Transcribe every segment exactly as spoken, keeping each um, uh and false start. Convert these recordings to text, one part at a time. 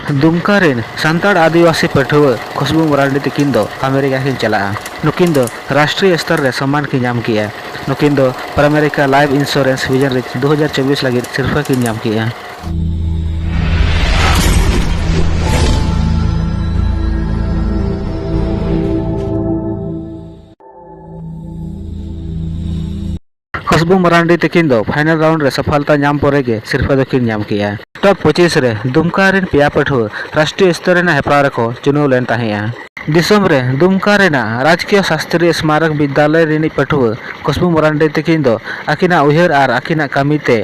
ᱫᱩᱢᱠᱟ ᱨᱮᱱ ᱥᱟᱱᱛᱟᱲ ᱟᱹᱫᱤᱵᱟᱹᱥᱤ ᱯᱟᱹᱴᱷᱩᱣᱟᱹ ᱠᱷᱩᱥᱵᱩ ᱢᱟᱨᱟᱱᱰᱤ ᱛᱤᱠᱤᱱ ᱫᱚ ᱟᱢᱮᱨᱤᱠᱟ ᱠᱤᱱ ᱪᱟᱞᱟᱜᱼᱟ᱾ ᱱᱩᱠᱤᱱ ᱫᱚ ᱨᱟᱥᱴᱨᱤᱭᱚ ᱥᱛᱚᱨ ᱨᱮ ᱥᱚᱢᱢᱟᱱ ᱠᱤᱱ ᱧᱟᱢ ᱠᱮᱜᱼᱟ᱾ ᱱᱩᱠᱤᱱ ᱫᱚ ᱯᱨᱟᱢᱮᱨᱤᱠᱟ ᱞᱟᱭᱤᱯᱷ ᱤᱱᱥᱩᱨᱮᱱᱥ ᱵᱷᱤᱡᱚᱱ ᱨᱮ ᱫᱩ ᱦᱟᱡᱟᱨ ᱪᱚᱵᱵᱤᱥ ᱞᱟᱹᱜᱤᱫ ᱥᱤᱨᱯᱷᱟᱹ ᱠᱤᱱ ᱧᱟᱢ ᱠᱮᱜᱼᱟ᱾ ᱠᱷᱩᱥᱵᱩ ᱢᱟᱨᱟᱱᱰᱤ ᱛᱤᱠᱤᱱ ᱫᱚ ᱯᱷᱟᱭᱱᱟᱞ ᱨᱟᱣᱩᱱᱰ ᱨᱮ ᱥᱚᱯᱷᱚᱞᱛᱟ ᱧᱟᱢ ᱯᱚᱨᱮ ᱜᱮ ᱥᱤᱨᱯᱷᱟᱹ ᱫᱚᱠᱤᱱ ᱧᱟᱢ ᱠᱮᱜᱼᱟ᱾ ᱴᱚᱯ ᱯᱚᱸᱪᱤᱥ ᱨᱮ ᱫᱩᱢᱠᱟ ᱨᱮᱱ ᱯᱮᱭᱟ ᱯᱟᱹᱴᱷᱩᱣᱟᱹ ᱨᱟᱥᱴᱨᱤᱭᱚ ᱥᱛᱚᱨ ᱨᱮᱱᱟᱜ ᱦᱮᱯᱨᱟᱣ ᱨᱮᱠᱚ ᱪᱩᱱᱟᱹᱣ ᱞᱮᱱ ᱛᱟᱦᱮᱸᱜᱼᱟ᱾ ᱫᱤᱥᱚᱢ ᱨᱮ ᱫᱩᱢᱠᱟ ᱨᱮᱱᱟᱜ ᱨᱟᱡᱽᱠᱤᱭᱚ ᱥᱟᱥᱛᱨᱤᱭᱚ ᱥᱢᱟᱨᱚᱠ ᱵᱤᱫᱽᱭᱟᱞᱚᱭ ᱨᱤᱱᱤᱡ ᱯᱟᱹᱴᱷᱩᱣᱟᱹ ᱠᱷᱩᱥᱵᱩ ᱢᱟᱨᱟᱱᱰᱤ ᱛᱤᱠᱤᱱ ᱫᱚ ᱟᱹᱠᱤᱱᱟᱜ ᱩᱭᱦᱟᱹᱨ ᱟᱨ ᱟᱹᱠᱤᱱᱟᱜ ᱠᱟᱹᱢᱤ ᱛᱮ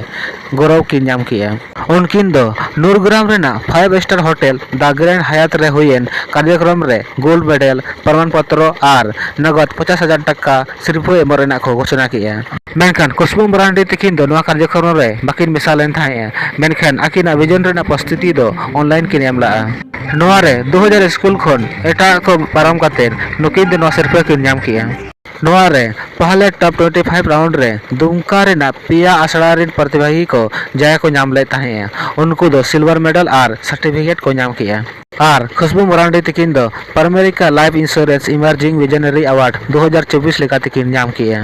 ᱜᱚᱨᱚᱵᱽ ᱠᱤᱱ ᱧᱟᱢ ᱠᱮᱜᱼᱟ᱾ ᱩᱱᱠᱤᱱ ᱫᱚ ᱱᱩᱨᱜᱨᱟᱢ ᱨᱮᱱᱟᱜ ᱯᱷᱟᱭᱤᱵᱷ ᱥᱴᱟᱨ ᱦᱳᱴᱮᱞ ᱫᱟ ᱜᱨᱮᱱᱰ ᱦᱟᱭᱟᱛ ᱨᱮ ᱦᱩᱭᱮᱱ ᱠᱟᱨᱡᱚᱠᱨᱚᱢ ᱨᱮ ᱜᱳᱞᱰ ᱢᱮᱰᱮᱞ, ᱯᱨᱚᱢᱟᱱ ᱯᱚᱛᱨᱚ ᱟᱨ ᱱᱚᱜᱚᱫ ᱯᱚᱪᱟᱥ ᱦᱟᱡᱟᱨ ᱴᱟᱠᱟ ᱥᱤᱨᱯᱷᱟᱹ ᱮᱢᱚᱜ ᱨᱮᱱᱟᱜ ᱠᱚ ᱜᱷᱳᱥᱚᱱᱟ ᱠᱮᱜᱼᱟ᱾ ᱢᱮᱱᱠᱷᱟᱱ ᱠᱷᱩᱥᱵᱩ ᱢᱟᱨᱟᱱᱰᱤ ᱛᱤᱠᱤᱱ ᱫᱚ ᱱᱚᱣᱟ ᱠᱟᱨᱡᱚᱠᱨᱚᱢ ᱨᱮ ᱵᱟᱹᱠᱤᱱ ᱢᱮᱥᱟ ᱞᱮᱱ ᱛᱟᱦᱮᱸᱫᱼᱟ, ᱢᱮᱱᱠᱷᱟᱱ ᱟᱹᱠᱤᱱᱟᱜ ᱵᱷᱤᱡᱚᱱ ᱨᱮᱱᱟᱜ ᱯᱨᱚᱥᱛᱩᱛᱤ ᱫᱚ ᱚᱱᱞᱟᱭᱤᱱ ᱠᱤᱱ ᱮᱢ ᱞᱟᱜᱼᱟ᱾ ᱱᱚᱣᱟ ᱨᱮ ᱫᱩ ᱦᱟᱡᱟᱨ ᱥᱠᱩᱞ ᱠᱷᱚᱱ ᱮᱴᱟᱜ ᱠᱚ ᱯᱟᱨᱚᱢ ᱠᱟᱛᱮ ᱱᱩᱠᱤᱱ ᱫᱚ ᱱᱚᱣᱟ ᱥᱤᱨᱯᱷᱟᱹ ᱠᱤᱱ ᱧᱟᱢ ᱠᱮᱜᱼᱟ᱾ ᱱᱚᱣᱟ ᱨᱮ ᱯᱟᱦᱞᱮ ᱴᱚᱯ ᱴᱩᱭᱮᱱᱴᱤ ᱯᱷᱟᱭᱤᱵᱷ ᱨᱟᱣᱩᱱᱰ ᱨᱮ ᱫᱩᱢᱠᱟ ᱨᱮᱱᱟᱜ ᱯᱮᱭᱟ ᱟᱥᱲᱟ ᱨᱮᱱ ᱯᱨᱚᱛᱤᱵᱷᱟᱜᱤ ᱠᱚ ᱡᱟᱭᱜᱟ ᱠᱚ ᱧᱟᱢ ᱞᱮᱫ ᱛᱟᱦᱮᱸᱫᱼᱟ᱾ ᱩᱱᱠᱩ ᱫᱚ ᱥᱤᱞᱣᱟᱨ ᱢᱮᱰᱟᱞ ᱟᱨ ᱥᱟᱨᱴᱤᱯᱷᱤᱠᱮᱴ ᱠᱚ ᱧᱟᱢ ᱠᱮᱜᱼᱟ᱾ ᱟᱨ ᱠᱷᱩᱥᱵᱩ ᱢᱟᱨᱟᱱᱰᱤ ᱛᱤᱠᱤᱱ ᱫᱚ ᱯᱨᱟᱢᱮᱨᱤᱠᱟ ᱞᱟᱭᱤᱯᱷ ᱤᱱᱥᱩᱨᱮᱱᱥ ᱤᱢᱟᱨᱡᱤᱝ ᱵᱷᱤᱡᱚᱱᱟᱨᱤ ᱮᱣᱟᱨᱰ ᱫᱩ ᱦᱟᱡᱟᱨ ᱪᱚᱵᱵᱤᱥ ᱞᱮᱠᱟ ᱛᱮᱠᱤᱱ ᱧᱟᱢ ᱠᱮᱜᱼᱟ᱾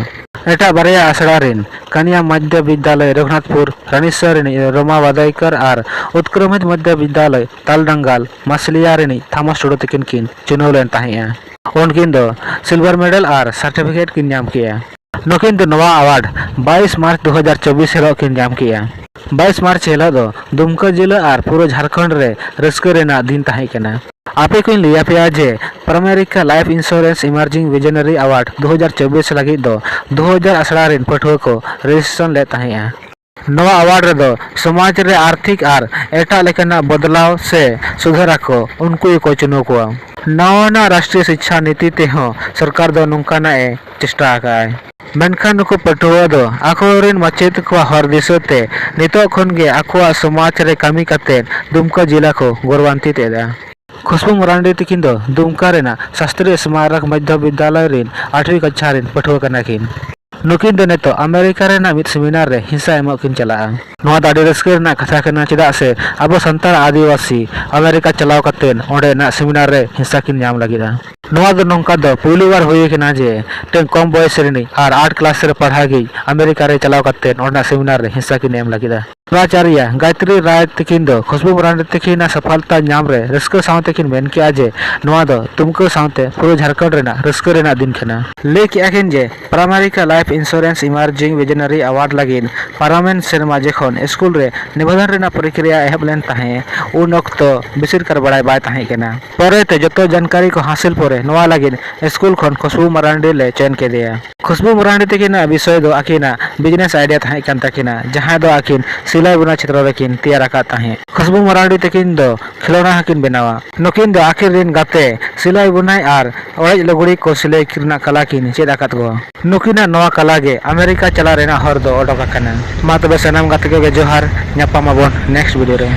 ᱮᱴᱟᱜ ᱵᱟᱨᱭᱟ ᱟᱥᱲᱟ ᱨᱮᱱ ᱠᱟᱱᱤᱭᱟ ᱢᱚᱫᱽᱫᱷᱚ ᱵᱤᱫᱽᱭᱟᱞᱚᱭ ᱨᱚᱜᱷᱩᱱᱟᱛᱷᱯᱩᱨ ᱨᱟᱱᱤᱥᱟ ᱨᱤᱱᱤᱡ ᱨᱳᱢᱟ ᱵᱟᱫᱟᱭᱠᱟᱨ ᱟᱨ ᱩᱛᱠᱨᱚᱢᱤᱛ ᱢᱚᱫᱽᱫᱷᱚ ᱵᱤᱫᱽᱭᱟᱞᱚᱭ ᱛᱟᱞᱰᱟᱝᱜᱟᱞ ᱢᱟᱥᱞᱤᱭᱟ ᱨᱤᱱᱤᱡ ᱛᱷᱟᱢᱟᱥ ᱴᱩᱰᱩ ᱛᱤᱠᱤᱱ ᱠᱤᱱ ᱪᱩᱱᱟᱹᱣ ᱞᱮᱱ ᱛᱟᱦᱮᱸᱫᱼᱟ᱾ ᱩᱱᱠᱤᱱ ᱫᱚ ᱥᱤᱞᱣᱟᱨ ᱢᱮᱰᱟᱞ ᱟᱨ ᱥᱟᱨᱴᱤᱯᱷᱤᱠᱮᱴ ᱠᱤᱱ ᱧᱟᱢ ᱠᱮᱜᱼᱟ᱾ ᱱᱩᱠᱤᱱ ᱫᱚ ᱱᱚᱣᱟ ᱟᱣᱟᱨᱰ ᱵᱟᱭᱤᱥ ᱢᱟᱨᱪ ᱫᱩ ᱦᱟᱡᱟᱨ ᱪᱚᱵᱵᱤᱥ ᱦᱤᱞᱳᱜ ᱠᱤᱱ ᱧᱟᱢ ᱠᱮᱜᱼᱟ᱾ ᱵᱟᱭᱤᱥ ᱢᱟᱨᱪ ᱦᱤᱞᱳᱜ ᱫᱚ ᱫᱩᱢᱠᱟ ᱡᱤᱞᱟᱹ ᱟᱨ ᱯᱩᱨᱟᱹ ᱡᱷᱟᱲᱠᱷᱚᱸᱰ ᱨᱮ ᱨᱟᱹᱥᱠᱟᱹ ᱨᱮᱱᱟᱜ ᱫᱤᱱ ᱛᱟᱦᱮᱸ ᱠᱟᱱᱟ᱾ ᱟᱯᱮ ᱠᱚᱧ ᱞᱟᱹᱭ ᱟᱯᱮᱭᱟ ᱡᱮ ᱯᱨᱟᱢᱮᱨᱤᱠᱟ ᱞᱟᱭᱤᱯᱷ ᱤᱱᱥᱩᱨᱮᱱᱥ ᱤᱢᱟᱨᱡᱤᱝ ᱵᱷᱤᱡᱚᱱᱟᱨᱤ ᱮᱣᱟᱨᱰ ᱫᱩ ᱦᱟᱡᱟᱨ ᱪᱚᱵᱵᱤᱥ ᱞᱟᱹᱜᱤᱫ ᱫᱚ ᱫᱩ ᱦᱟᱡᱟᱨ ᱟᱥᱲᱟ ᱨᱮᱱ ᱯᱟᱹᱴᱷᱩᱣᱟᱹ ᱠᱚ ᱨᱮᱡᱤᱥᱴᱨᱮᱥᱚᱱ ᱞᱮᱫ ᱛᱟᱦᱮᱸᱫᱼᱟ᱾ ᱱᱚᱣᱟ ᱟᱣᱟᱨᱰ ᱨᱮᱫᱚ ᱥᱚᱢᱟᱡᱽ ᱨᱮ ᱟᱨᱛᱷᱤᱠ ᱟᱨ ᱮᱴᱟᱜ ᱞᱮᱠᱟᱱᱟᱜ ᱵᱚᱫᱞᱟᱣ ᱥᱮ ᱥᱩᱫᱷᱟᱹᱨ ᱟᱠᱚ, ᱩᱱᱠᱩ ᱜᱮᱠᱚ ᱪᱩᱱᱟᱹᱣ ᱠᱚᱣᱟ᱾ ᱱᱟᱣᱟᱱᱟᱜ ᱨᱟᱥᱴᱨᱤᱭᱚ ᱥᱤᱠᱪᱷᱟ ᱱᱤᱛᱤ ᱛᱮᱦᱚᱸ ᱥᱚᱨᱠᱟᱨ ᱫᱚ ᱱᱚᱝᱠᱟᱱᱟᱜ ᱮ ᱪᱮᱥᱴᱟ ᱟᱠᱟᱫᱼᱟᱭ᱾ ᱢᱮᱱᱠᱷᱟᱱ ᱱᱩᱠᱩ ᱯᱟᱹᱴᱷᱩᱣᱟᱹ ᱫᱚ ᱟᱠᱚᱨᱮᱱ ᱢᱟᱪᱮᱫ ᱠᱚᱣᱟᱜ ᱦᱚᱨ ᱫᱤᱥᱟᱹ ᱛᱮ ᱱᱤᱛᱚᱜ ᱠᱷᱚᱱ ᱜᱮ ᱟᱠᱚᱣᱟᱜ ᱥᱚᱢᱟᱡᱽ ᱨᱮ ᱠᱟᱹᱢᱤ ᱠᱟᱛᱮ ᱫᱩᱢᱠᱟ ᱡᱮᱞᱟ ᱠᱚ ᱜᱚᱨᱵᱟᱱᱛᱤᱛ ᱮᱫᱟ᱾ ᱠᱷᱩᱥᱵᱩ ᱢᱟᱨᱟᱱᱰᱤ ᱛᱤᱠᱤᱱ ᱫᱚ ᱫᱩᱢᱠᱟ ᱨᱮᱱᱟᱜ ᱥᱟᱥᱛᱨᱤᱭᱚ ᱥᱢᱟᱨᱚᱠ ᱢᱚᱫᱽᱫᱷᱚ ᱵᱤᱫᱽᱭᱟᱞᱚᱭ ᱨᱮᱱ ᱟᱴᱷᱣᱤ ᱠᱟᱪᱷᱟ ᱨᱮᱱ ᱯᱟᱹᱴᱷᱩᱣᱟᱹ ᱠᱟᱱᱟ ᱠᱤᱱ᱾ ᱱᱩᱠᱤᱱ ᱫᱚ ᱱᱤᱛᱚᱜ ᱟᱢᱮᱨᱤᱠᱟ ᱨᱮᱱᱟᱜ ᱢᱤᱫ ᱥᱮᱢᱤᱱᱟᱨ ᱨᱮ ᱦᱤᱥᱟ ᱮᱢᱚᱜ ᱠᱤᱱ ᱪᱟᱞᱟᱜᱼᱟ᱾ ᱱᱚᱣᱟ ᱫᱚ ᱟᱹᱰᱤ ᱨᱟᱹᱥᱠᱟᱹ ᱨᱮᱱᱟᱜ ᱠᱟᱛᱷᱟ ᱠᱟᱱᱟ, ᱪᱮᱫᱟᱜ ᱥᱮ ᱟᱵᱚ ᱥᱟᱱᱛᱟᱲ ᱟᱹᱫᱤᱵᱟᱹᱥᱤ ᱟᱢᱮᱨᱤᱠᱟ ᱪᱟᱞᱟᱣ ᱠᱟᱛᱮ ᱚᱸᱰᱮᱱᱟᱜ ᱥᱮᱢᱤᱱᱟᱨ ᱨᱮ ᱦᱤᱥᱟ ᱠᱤᱱ ᱧᱟᱢ ᱞᱟᱹᱜᱤᱫᱼᱟ᱾ ᱱᱚᱣᱟ ᱫᱚ ᱱᱚᱝᱠᱟ ᱫᱚ ᱯᱩᱭᱞᱩ ᱵᱟᱨ ᱦᱩᱭ ᱟᱠᱟᱱᱟ ᱡᱮ ᱢᱤᱫᱴᱮᱱ ᱠᱚᱢ ᱵᱚᱭᱮᱥ ᱨᱤᱱᱤᱡ ᱟᱨ ᱟᱨᱴ ᱠᱞᱟᱥ ᱨᱮ ᱯᱟᱲᱦᱟᱣ ᱜᱮ ᱟᱢᱮᱨᱤᱠᱟ ᱨᱮ ᱪᱟᱞᱟᱣ ᱠᱟᱛᱮ ᱚᱸᱰᱮᱱᱟᱜ ᱥᱮᱢᱤᱱᱟᱨ ᱨᱮ ᱦᱤᱥᱟ ᱠᱤᱱ ᱮᱢ ᱞᱟᱹᱜᱤᱫᱼᱟ᱾ ᱯᱨᱟᱪᱟᱨᱭᱟ ᱜᱟᱭᱛᱨᱤ ᱨᱟᱭ ᱛᱟᱹᱠᱤᱱ ᱫᱚ ᱠᱷᱩᱥᱵᱩ ᱢᱟᱨᱟᱱᱰᱤ ᱛᱟᱹᱠᱤᱱᱟᱜ ᱥᱟᱯᱷᱟᱞᱛᱟ ᱧᱟᱢ ᱨᱮ ᱨᱟᱹᱥᱠᱟᱹ ᱥᱟᱶ ᱛᱮᱠᱤᱱ ᱢᱮᱱ ᱠᱮᱜᱼᱟ ᱡᱮ ᱱᱚᱣᱟ ᱫᱚ ᱫᱩᱢᱠᱟᱹ ᱥᱟᱶᱛᱮ ᱯᱩᱨᱟᱹ ᱡᱷᱟᱲᱠᱷᱚᱸᱰ ᱨᱮᱱᱟᱜ ᱨᱟᱹᱥᱠᱟᱹ ᱨᱮᱱᱟᱜ ᱫᱤᱱ ᱠᱟᱱᱟ᱾ ᱞᱟᱹᱭ ᱠᱮᱜᱼᱟ ᱠᱤᱱ ᱡᱮ ᱯᱨᱟᱢᱟᱨᱤᱠᱟ ᱞᱟᱭᱤᱯᱷ ᱤᱱᱥᱩᱨᱮᱱᱥ ᱤᱢᱟᱨᱡᱤᱝ ᱵᱷᱤᱡᱚᱱᱟᱨᱤ ᱟᱣᱟᱨᱰ ᱞᱟᱹᱜᱤᱫ ᱯᱟᱨᱚᱢᱮᱱ ᱥᱮᱨᱢᱟ ᱡᱚᱠᱷᱚᱱ ᱥᱠᱩᱞ ᱨᱮ ᱱᱤᱵᱚᱱᱫᱷᱚᱱ ᱨᱮᱱᱟᱜ ᱯᱨᱚᱠᱨᱤᱭᱟ ᱮᱦᱚᱵ ᱞᱮᱱ ᱛᱟᱦᱮᱸ, ᱩᱱ ᱚᱠᱛᱚ ᱵᱮᱥᱤᱨ ᱠᱟᱨ ᱵᱟᱲᱟᱭ ᱵᱟᱭ ᱛᱟᱦᱮᱸ ᱠᱟᱱᱟ᱾ ᱯᱚᱨᱮᱛᱮ ᱡᱚᱛᱚ ᱡᱟᱱᱠᱟᱨᱤ ᱠᱚ ᱦᱟᱥᱤᱞ ᱯᱚᱨᱮ ᱱᱚᱣᱟ ᱞᱟᱹᱜᱤᱫ ᱥᱠᱩᱞ ᱠᱷᱚᱱ ᱠᱷᱩᱥᱵᱩ ᱢᱟᱨᱟᱱᱰᱤ ᱞᱮ ᱪᱚᱭᱚᱱ ᱠᱮᱫᱮᱭᱟ᱾ ᱠᱷᱩᱥᱵᱩ ᱢᱟᱨᱟᱱᱰᱤ ᱛᱟᱹᱠᱤᱱᱟᱜ ᱵᱤᱥᱚᱭ ᱫᱚ ᱟᱹᱠᱤᱱᱟᱜ ᱵᱤᱡᱽᱱᱮᱥ ᱟᱭᱰᱤᱭᱟ ᱛᱟᱦᱮᱸ ᱠᱟᱱ ᱛᱟᱹᱠᱤᱱᱟ, ᱡᱟᱦᱟᱸ ᱫᱚ ᱟᱹᱠᱤᱱ ᱥᱤᱞᱟᱹᱭ ᱵᱩᱱᱟᱹᱭ ᱪᱷᱮᱛᱨᱚ ᱨᱮᱠᱤᱱ ᱛᱮᱭᱟᱨ ᱟᱠᱟᱫ ᱛᱟᱦᱮᱸᱫ᱾ ᱠᱷᱩᱥᱵᱩ ᱢᱟᱨᱟᱱᱰᱤ ᱛᱟᱹᱠᱤᱱ ᱫᱚ ᱠᱷᱤᱞᱚᱱᱟ ᱦᱚᱸᱠᱤᱱ ᱵᱮᱱᱟᱣᱟ᱾ ᱱᱩᱠᱤᱱ ᱫᱚ ᱟᱹᱠᱤᱱ ᱨᱤᱱ ᱜᱟᱛᱮ ᱥᱤᱞᱟᱹᱭ ᱵᱩᱱᱟᱹᱭ ᱟᱨ ᱚᱲᱮᱡ ᱞᱩᱜᱽᱲᱤ ᱠᱚ ᱥᱤᱞᱟᱹᱭ ᱨᱮᱱᱟᱜ ᱠᱟᱞᱟ ᱠᱤᱱ ᱪᱮᱫ ᱟᱠᱟᱫ ᱠᱚᱣᱟ᱾ ᱱᱩᱠᱤᱱᱟᱜ ᱱᱚᱣᱟ ᱠᱟᱞᱟ ᱜᱮ ᱟᱢᱮᱨᱤᱠᱟ ᱪᱟᱞᱟᱣ ᱨᱮᱱᱟᱜ ᱦᱚᱨ ᱫᱚ ᱚᱰᱚᱠ ᱟᱠᱟᱱᱟ᱾ ᱢᱟ ᱛᱚᱵᱮ ᱥᱟᱱᱟᱢ ᱜᱟᱛᱮ ᱠᱚᱜᱮ ᱡᱚᱦᱟᱨ, ᱧᱟᱯᱟᱢ ᱟᱵᱚᱱ ᱱᱮᱠᱥᱴ ᱵᱷᱤᱰᱤᱭᱳ ᱨᱮ᱾